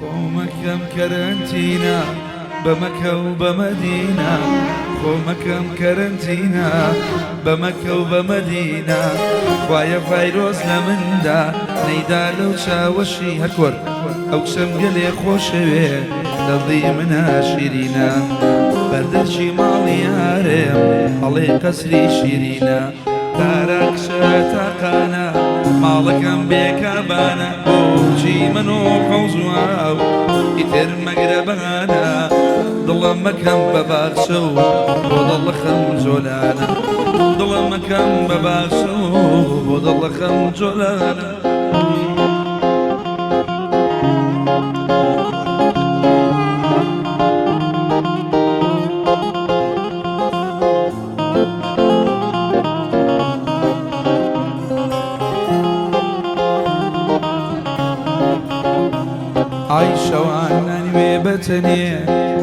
خۆمەکەم کەرەنتینە بە مەکە و بە مەدینە، خۆمەکەم کەرەنتینە بە مەکە و بە مەدینە، خوایە ڤایرۆس لە مندا نەیدا لەو چاوەشی هەر کۆر ئەو کچەم گەلێ خۆشەوێ دڵی منە شیرینە بەردەرکی ماڵی یارێم ئەڵێ قەسری شیرینە. تارا کچە تاقانە ماڵەکەم بێکابانە بۆچی من و حەوز و ئاو ئیتر مەگرە بەهانە دڵم مەکەم بە باخچە و بۆ دڵەخەم جۆلانە دڵم مەکەم بە باخچە و بۆ دڵەخەم جۆلانە. ئای شەوان نانوێ بەتەنێ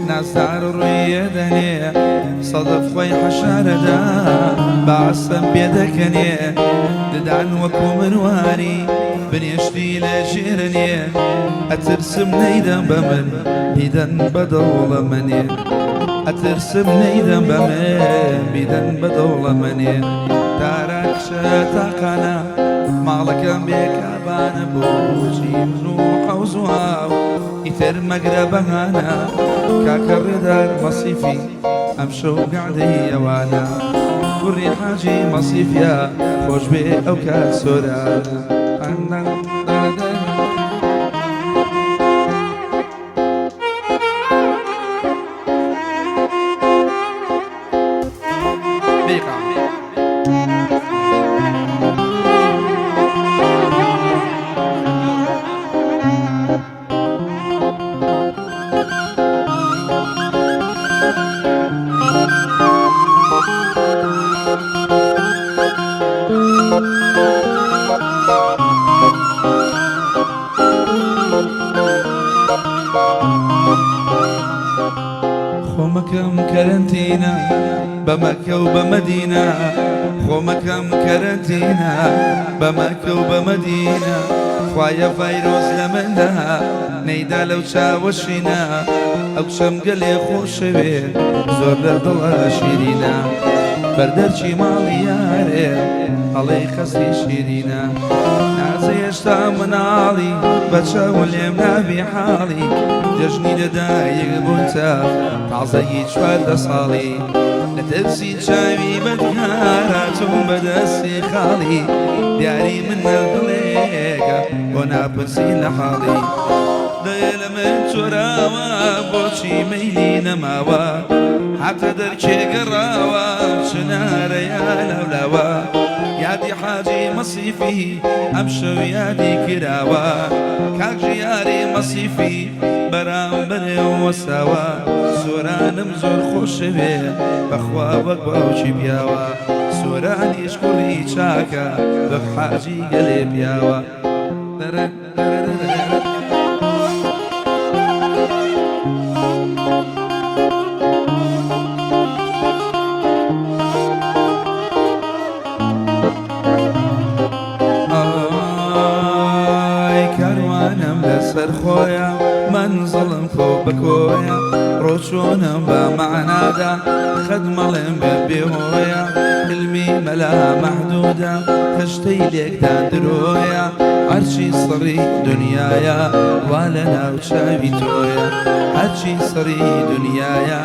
نازدار ڕوویە دەنێ سەدەف خۆی حەشارەدا باسم پێدەکەنێ ددان وەکو مرواری بنێشتی لە ژێرنێ ئەترسم نەیدەم بە من بیدەن بە دەوڵەمەنێ ئەترسم نەیدەم بە من بیدەن بە دەوڵەمەنێ تارا کچە تاقانە ماڵەکەم بێکابانە بۆچی من و حەوز و ئاو ئیتر مەگرە بەهانە کاکە ڕێدار مەسیفی ئەمشەو گەعدەی ئەوانە کوڕی حاجی مەسیفیا خۆش بێ ئەو کات سۆرانە. خۆمەکەم کەرەنتینە بە مەکە و بە مەدینە، خۆمەکەم کەرەنتینە بە مەکە و بە مەدینە، خوایە ڤایرۆس لە مندا نەیدا لەو چاوە شینە، ئەو کچەم گەلێ خۆشەوێ زۆر لە دڵە شیرینە، بەردەرکی ماڵی یارێ ئەڵێی قەسری شیرینە. نازێ هێشتا مناڵی بە چاو لێم نابی حاڵی جەژنی لەدایک بوونتە تازەیی 14 ساڵی لە ترسی چاوی بەدکارا چووم بەدەستی خاڵی دیاری من دڵێکە بۆ ناپرسی لە حاڵی دەیە لە من چۆراوە بۆچی مەیلی نەماوە هاتە دەرکێ گەڕاوە چنارەیە لاولاوە یادی حاجی مەسیفی ئەمشەو یادی کراوە کاک ژیاری مەسیفی بەرامبەرێ وەساوە سۆرانم زۆر خۆشەوێ بەخوا وەک باوکی پیاوە سۆرانیش کوڕی چاکە وەک حاجی گەلێ پیاوە. ئای کاروانم لەسەر خۆیە مەنزڵم کۆ بە کۆیە ڕۆچۆنم بە مەعنادا خەت مەڵێم بە بێهۆیە علمی مەلا مەحدودە خشتەی لێکدان درۆیە هەرچی سڕی دنیایە وا لە ناو چاوی تۆیە هەرچی سڕی دنیایە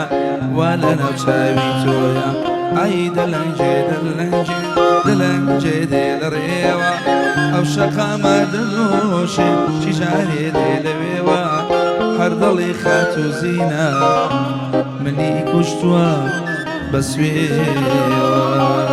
وا لە ناو چاوی تۆیە ئای دەلەنجێ دەلەنجێ دەلەنجێ دێ لە ڕێوە ئەو شەقامە دەنۆشێ چی جارێ دێ لەوێوە هەر دڵی خاتوو زینە منی کوشتووە بە سوێوە.